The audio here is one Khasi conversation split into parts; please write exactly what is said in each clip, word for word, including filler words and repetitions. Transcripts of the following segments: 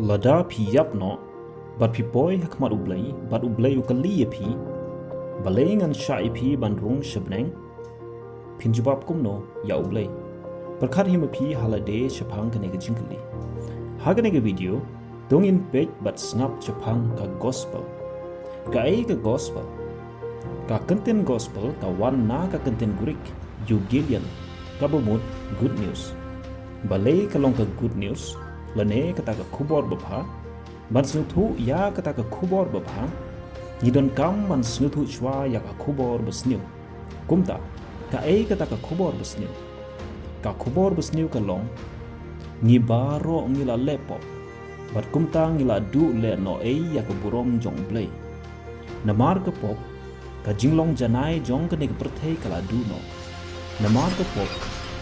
Lada phi ïap noh bad phi poi ha khmat U Blei, bad U Blei u kylli ïa phi, balei ngan shah ïa phi ban rung sha bneng? Phin jubab kumno ïa U Blei? Pyrkhat hi ma phi ha lade shaphang kane ka jingkylli. Ha kane ka video, to ngin peit bad sngap shaphang ka gospel. Kaei ka gospel? Ka kyntien gospel ka wan na ka kyntien Greek euangelion, kaba mut good news. Balei ka long ka good news, lane kata ka khubor babha? Ban sngewthuh ïa kata ka khubor babha, ngi donkam ban sngewthuh shuwa ïa ka khubor basniew. Kumta, kaei kata ka khubor basniew? Ka khubor basniew ka long, ngi baroh ngi la leh pop, bad kumta ngi la duh lehnohei ïa ka burom jong U Blei. Namar ka pop, ka jinglong janai jong kane ka pyrthei ka la duh noh. Namar ka pop,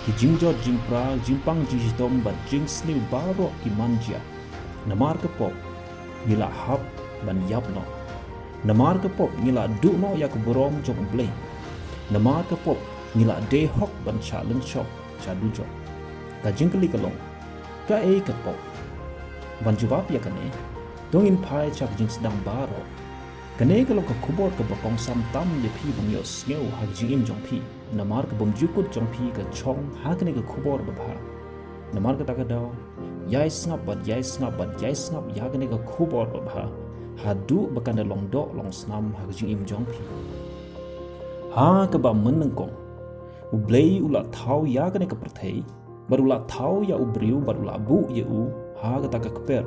ki jingjot jingpra, jingpang jingshitom bad jingsniew baroh ki man jia. Namar ka pop, ngi la hap ban ïap noh. Namar ka pop, ngi la duh noh ïa ka burom jong U Blei. Namar ka pop, ngi la dei hok ban shah lynshop, shah dujok. Ka jingkylli ka long, kaei ka pop? Ban jubab ïa kane, to ngin phai sha ka jingsdang baroh. Kane ka long ka khubor kaba kongsan tam ïa phi ban ïohsngew ha ka jingim jong phi. Namar ka bymjukut jong phi ka shong ha kane ka khubor babha. Namar kata ka daw, ïai sngap bad ïai sngap bad ïai sngap ïa kane ka khubor babha, haduh ba kan da long doh long snam ha ka jingim jong phi. Ha kaba mynnyngkong, U Blei u la thaw ïa kane ka pyrthei, bad u la thaw ïa u briew bad u la buh ïa u ha kata ka kper.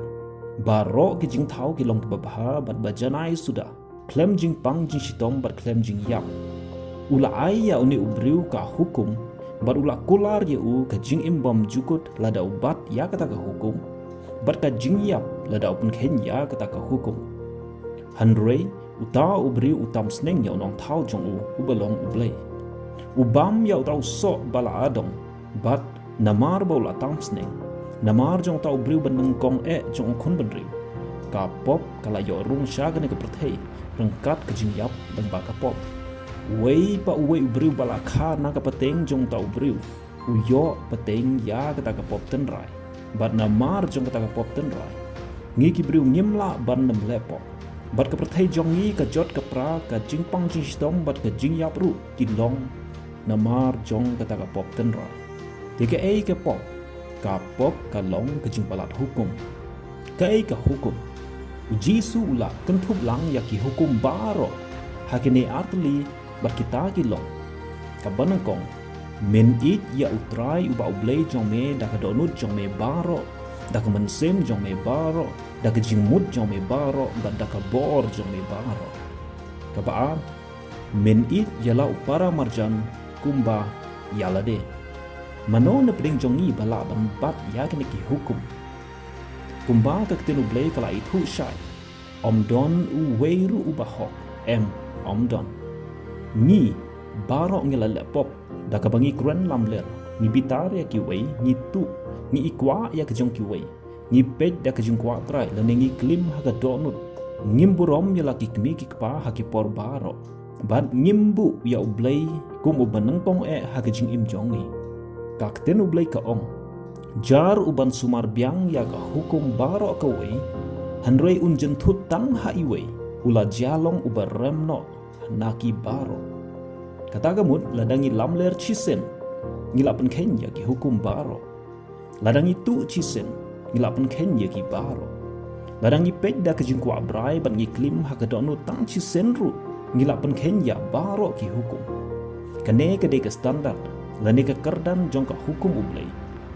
Baroh ki jingthaw ki long kiba bha bad ba janai suda, khlem jingpang jingshitom bad khlem jingïap. U la ai ïa une u briew ka hukum, bad u la kular ïa u ka jingim bymjukut lada u bat ïa kata ka hukum, bad ka jingïap lada u pynkheiñ ïa kata ka hukum. Hynrei uta u briew u tam sneng ïa u nongthaw jong u, uba long U Blei. U bam ïa uta u soh ba la adong, bad namar ba u la tam sneng, namar jong uta u briew ba nyngkong eh jong u khun bynriew, ka pop ka la ïoh rung sha kane ka pyrthei ryngkat ka jingïap lyngba ka pop. Uwei pa uwei u briew ba la kha na ka pateng jong uta u briew, u ïoh pateng ïa kata ka pop tynrai. Bad namar jong kata ka pop tynrai, ngi ki briew ngim lah ban ym leh pop. Bad ka pyrthei jong ngi ka jot ka pra, ka jingpang jingshitom bad ka jingïap ruh ki long namar jong kata ka pop tynrai. Te kaei ka pop? Ka pop ka long ka jingpalat hukum. Kaei ka hukum? U Jisu u la kynthup lang ïa ki hukum baroh ha kine artylli, bad kita ki long: kaba nyngkong, men ïeit ïa U Trai uba U Blei jong me da ka dohnud jong me baroh, da ka mynsiem jong me baroh, da ka jingmut jong me baroh, bad da ka bor jong me baroh. Kaba ar, men ïeit ïa la u para marjan kumba ïa lade. Mano na pdeng jong ngi ba lah ban bat ïa kine ki hukum? Kumba ka ktien U Blei ka la ïathuh shai, ym don uwei ruh uba hok, em, ym don. Ngi baroh ngi la leh pop, da kaba ngi kren lamler, ngi bitar ïa kiwei, ngi tuh, ngi kwah ïa ka jong kiwei, ngi peit da ka jingkwah trai, lane ngi klim ha ka dohnud. Ngim burom ïa la ki kmie ki kpa ha ki por baroh. Bad ngim buh ïa U Blei kum uba nyngkong eh ha ka jingim jong ngi. Ka ktien U Blei ka ong, jar u ban sumar biang ïa ka hukum baroh kawei, hynrei un jynthut tang ha iwei, u la jia long uba rem noh na ki baroh. Kata ka mut, lada ngi lamler shisien, ngi la pynkheiñ ïa ki hukum baroh. Lada ngi tuh shisien, ngi la pynkheiñ ïa ki baroh. Lada ngi peit da ka jingkwah brai bad ngi klim ha ka dohnud tang shisien ruh, ngi la pynkheiñ ïa baroh ki hukum. Kane ka dei ka standard, lane ka kyrdan jong ka hukum U Blei.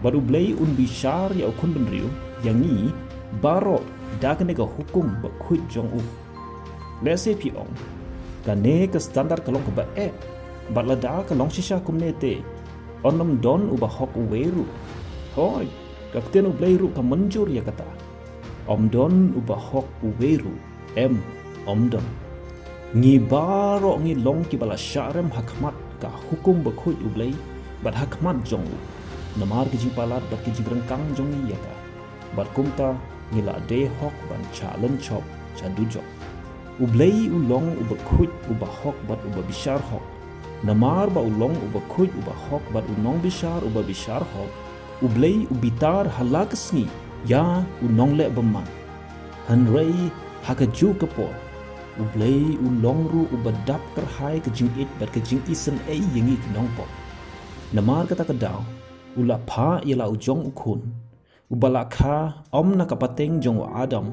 Bad U Blei un bishar ïa u khun bynriew, ïa ngi baroh, da kane ka hukum bakhuid jong u. Lehse phi ong, kane ka standard ka long kaba eh, bad lada ka long shisha kumne te, yn ym don uba hok uwei ruh. Hooid, ka ktien U Blei ruh ka mynjur ïa kata. Ym don uba hok uwei ruh, em, ym don. Ngi baroh ngi long kiba la shah rem ha khmat ka hukum bakhuid U Blei, bad ha khmat jong u, namar ki jingpalat bad ki jingryngkang jong ngi ïa ka. Bad kumta, ngi la dei hok ban shah lynshop, shah dujok. U Blei u long uba khuid, uba hok bad uba bishar hok. Namar ba u long uba khuid, uba hok bad u nongbishar uba bishar hok, U Blei u bitar ha la ka sngi ïa u nongleh bymman. Hynrei ha kajuh ka por, U Blei u long ruh uba dap kyrhai ka jingïeit bad ka jingisynei ïa ngi ki nongpop. Namar kata ka daw, u la phah ïa la u jong u khun, uba la kha, ym na ka pateng jong u Adam,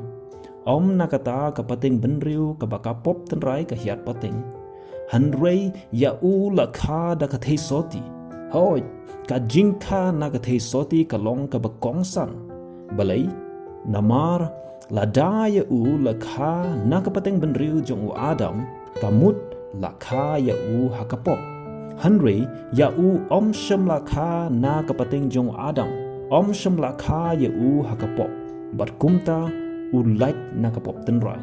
ym na kata ka pateng bynriew kaba ka pop tynrai ka hiar pateng. Hynrei ïa u la kha da ka theisotti. Hooid, ka jingkha na ka theisotti ka long kaba kongsan. Balei? Namar lada ïa u la kha na ka pateng bynriew jong u Adam, ka mut la kha ïa u ha ka pop. Hynrei ïa u ym shym la kha na ka pateng jong u Adam, ym shym la kha ïa u ha ka pop. Bad kumta u lait na ka pop tynrai.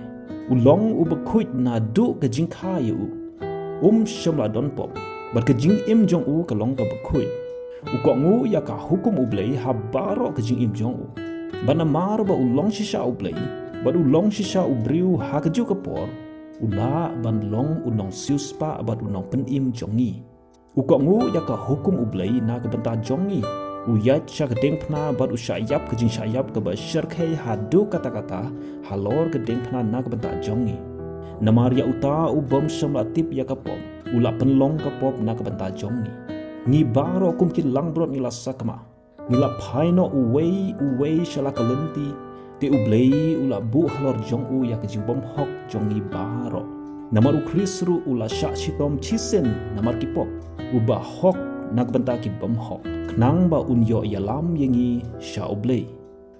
U long uba khuid naduh ka jingkha ïa u. Um shym la don pop. Bad ka jingim jong u ka long kaba khuid. U kohnguh ïa ka hukum U Blei ha baroh ka jingim jong u. Bad namar ba u long shisha U Blei, bad u long shisha u briew ha kajuh ka por, u lah ban long u nongsiewspah bad u nongpynim jong ngi. U kohnguh ïa ka hukum U Blei na ka bynta jong ngi. U ïaid sha ka diengphna bad u shah ïap ka jingshah ïap kaba shyrkhei haduh katta katta halor ka diengphna na ka bynta jong ngi. Namar ïa uta u bym shym la tip ïa ka pop, u la pynlong ka pop na ka bynta jong ngi. Ngi baroh kum ki langbrot ngi la sakma. Ngi la phai noh uwei uwei sha la ka lynti, te U Blei u la buh halor jong u ïa ka jingbymhok jong ngi baroh. Namar U Khrist ruh u la shah shitom shisien namar ki pop, uba hok na ka bynta ki bymhok, khnang ba un ïoh ïalam ïa ngi sha U Blei.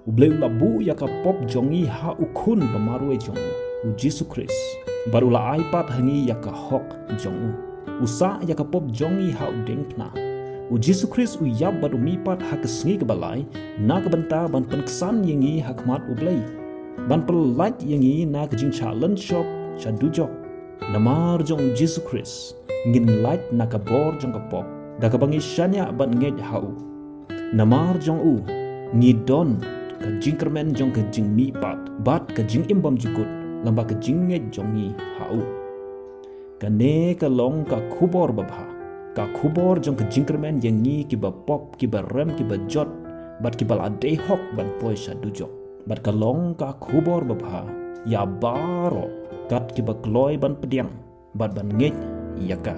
U Blei u la buh ïa ka pop jong ngi ha u khun ba marwei jong u, U Jisu Khrist. Bad u la ai pat ha ngi ïa ka hok jong u. U sah ïa ka pop jong ngi ha u diengphna. U Jisu Khrist u ïap bad u mihpat ha ka sngi kaba lai, na ka bynta ban pynksan ïa ngi ha khmat U Blei. Ban pyllait ïa ngi na ka jingshah lynshop sha dujok. Namar jong U Jisu Khrist, ngin lait na ka bor jong ka pop, da kaba ngi shaniah bad ngeit ha u. Namar jong u, ngi don ka jingkyrmen jong ka jingmihpat, bad ka jingim bymjukut, lyngba ka jingngeit jong ngi ha u. Kane ka long ka khubor babha, ka khubor jong ka jingkyrmen ïa ngi kiba pop, kiba rem, kiba jot, bad kiba la dei hok ban poi sha dujok. Bad ka long ka khubor babha ïa baroh, kat kiba kloi ban pdiang bad ban ngeit ïa ka.